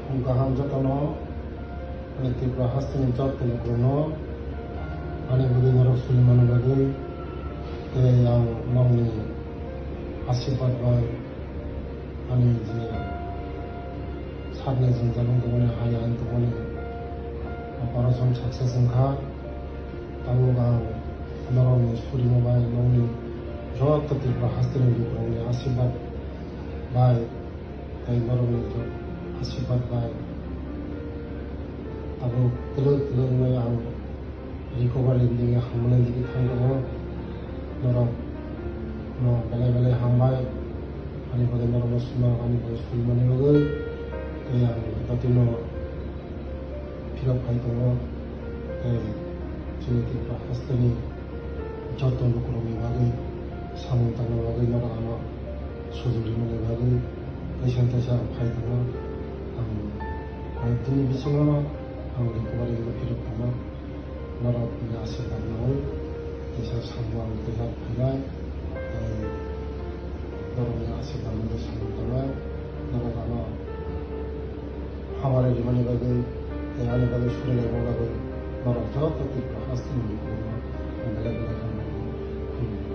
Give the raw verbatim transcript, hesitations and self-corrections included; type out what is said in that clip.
Kaham jotono, ani Tripura hasteni joto lukurokno ani bagwi norok suri mani bagwi tei ang nokni asirwad bai ani je sakni jwngjal wng tongmani, hai ang tongmani operation success wngkha. Tabuk ang norokni surima bai nokni joto Tripura hasteni lukurokni asirwad bai tei norokni asirwad bai tabuk twlwk twlwk wngwi ang recovery ni digi hamjaknai digi thang tongo. Norok no belai belai hambai, ani bagwi norok no swnam, ani bagwi swnam mani bagwi tei ang jotino phirok phai tongo tei chini Tripura hasteni joto lukurokni bagwi samung tangna bagwi norok ano sujuri mani bagwi teisa teisa ang phai tongo. Ang koi ek din ni bisingo ang recovery wngwi phirok tongo. Norok ni asirwad nawi teisa samung ang teisa phainai. Tei norokni asirwad no samung tangnai, norok ano hamari rimani bagwi tei ani bagwi surilaima bagwi norok joto Tripura hasteni lukurokno ang belai belai hambai khulumkha.